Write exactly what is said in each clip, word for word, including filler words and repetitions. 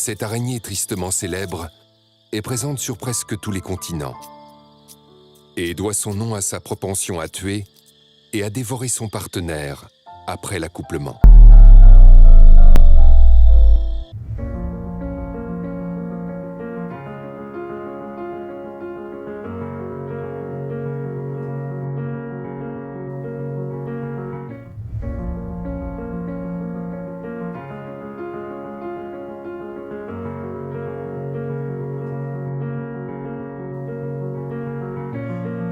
Cette araignée tristement célèbre est présente sur presque tous les continents et doit son nom à sa propension à tuer et à dévorer son partenaire après l'accouplement.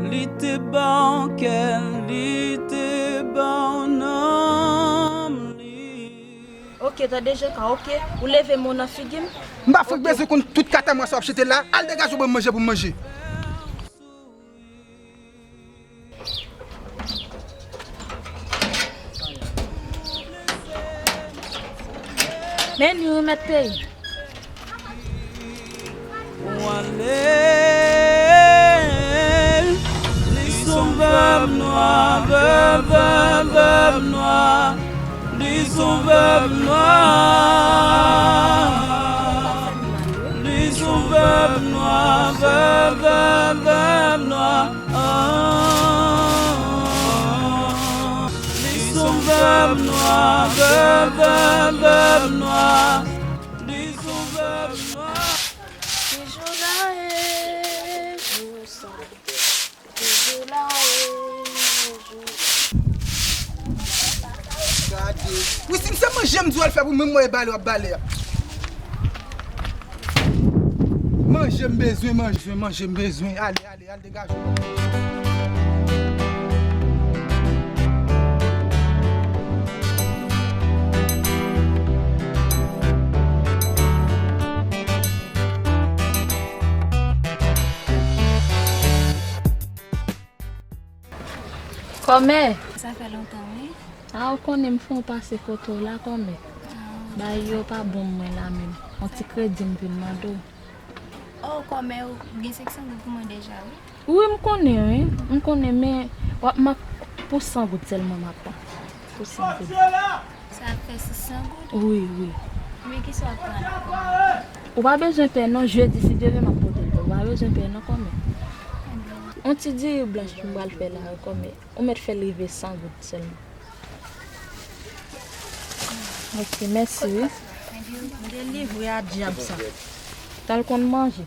Li te ba w kè l, li te ba w nanm li. Ok, tande Jean Carl, ok. Ou leve men w nan figi m. M pa fout bezwen konn tout katamwa sa w ap chante la. Al degaje w ban m manje pou m manje. Men li remèt peyi. Pou ale, li s on vèv nwa, vèv, vèv, vèv nwa. Li s on vèv nwa. Li s on vèv nwa, vèv, vèv, vèv nwa. Ah, li s on vèv nwa, vèv, vèv, vèv nwa. Li s on vèv nwa. Ki jou la ye, jou sa. Ki jou la ye, jou. Gade. Wi, si m se manje m di w al fè pou mwen, mwen bale w ap bale a. Manje m bezwen, manje, manje m bezwen. Ale, ale, ale, degaje w. Kòmè. Sa fè lontan, wi. A, ou konnen m fè yon pase kote w la, kòmè. Ah. Bagay yo pa bon mwen la menm. Yon ti kredi m vin mande w. Oh, kòmè, ou gen senk san goud pou mwen deja, wi. Wi, m konnen, wi. M konnen, men w ap, m ap, pou san goud sèlman m ap pran. Pou san goud. Sa ap fè sis san goud? Wi, wi. Men kisa w ap pran la? Ou pa bezwen pè non, jedi si Dye vle m ap pote l pou ou. Ou pa bezwen pè non, kòmè. Yon ti diri blanch m pral fè la, kòmè. Ou mèt fè l rive san goud sèlman. Ok, mèsi, wi. Delivre a dyab sa. T al konn manje.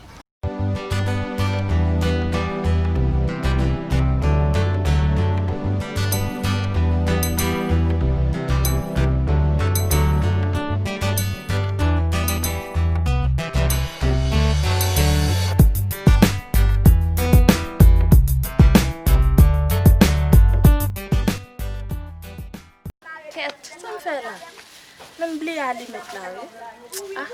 Kèt, sa m fè la? Men m bliye alimèt la, wi. Ah.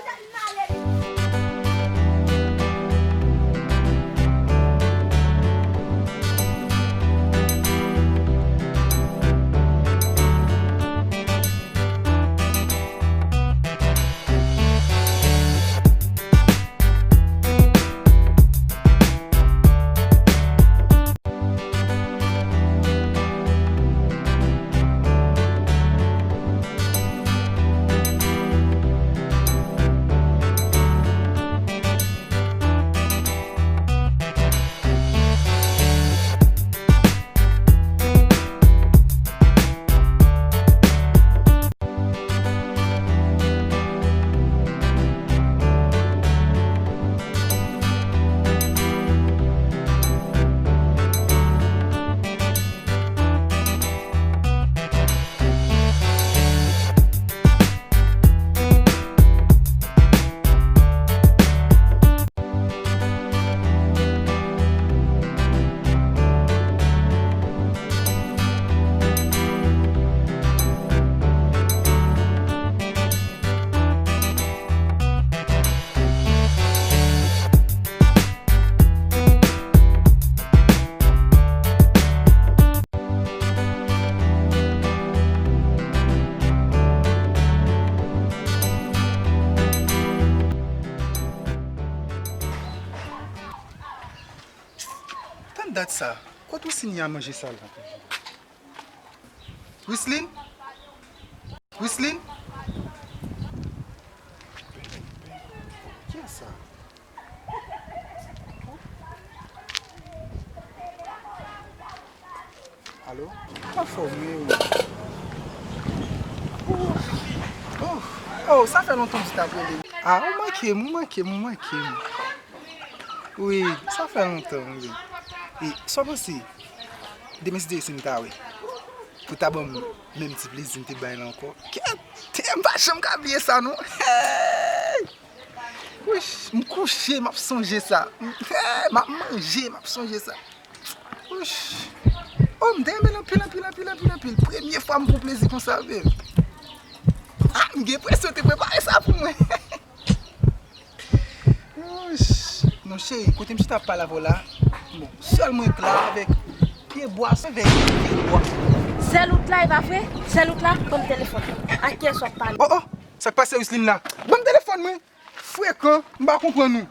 Tann dat sa, kot Wisline ye a manje sa la? Wisline? Wisline? Alo? Anfòm wi. Oh, oh, sa fè lontan m ti t ap rele. Ah, ou manke m, ou manke m, ou manke m. Wi, sa fè lontan wi. E sa w panse? Demen si Dye vle si m ta wè. Pou ta ban m menm ti plezi m te bay la ankò. Kèt! M pa janm ka bliye sa non. Hey! Wouch, m kouche, m ap sonje sa. M ap manje, m ap sonje sa. Wouch. Oh, m te renmen l anpil, anpil, anpil, anpil, anpil. Premye fwa m pran plezi konsa, babe. Ah, m gen enpresyon te prepare sa pou mwen. Wouch. Non, cheri, kote m chita ap pale avè w la, bon, sèl mwen k la avèk pye bwa, avèk pye bwa. Sèl ou k la, e pa vre? Sèl ou k la? Ban m telefòn. A kiyès w ap pale? Oh, oh, sa k pase, Wislin la? Ban m telefòn mwen. Frekan, m pa konprann ou.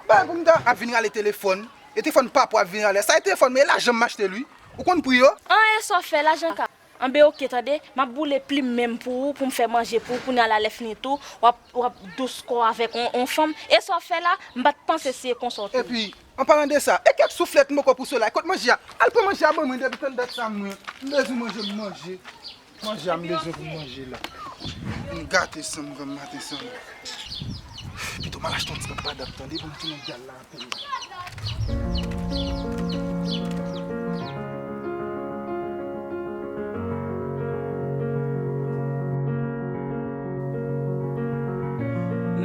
Bagay pou m ta ap vin rale telefòn. E telefòn papa w ap vin rale. Sa e telefòn mwen, e lajan m achte l wi. Ou konn pri yo? An, e sa w fè, lajan ka. Anben oke, tande, m ap boule plim menm pou ou, pou m fè manje pou ou, kounye a la lè fini tou, w ap, w ap dous kò avèk on, on fanm. E sa w fè la, m pa t panse si e konsa w te ye. Epi, an palan de sa, e kèk souflèt m poko pouse w la, kot manje a? Al pran manje a ban mwen, depi tann dat sa mwen, m bezwen manje, m manje. Manje a m bezwen pou m manje la. M gate san m pran maten sa la. Pito m al achte yon ti papa dap tande pou m tounen gyal la anpil.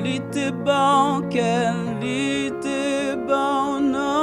Li te ba w kè l, li te ba w nan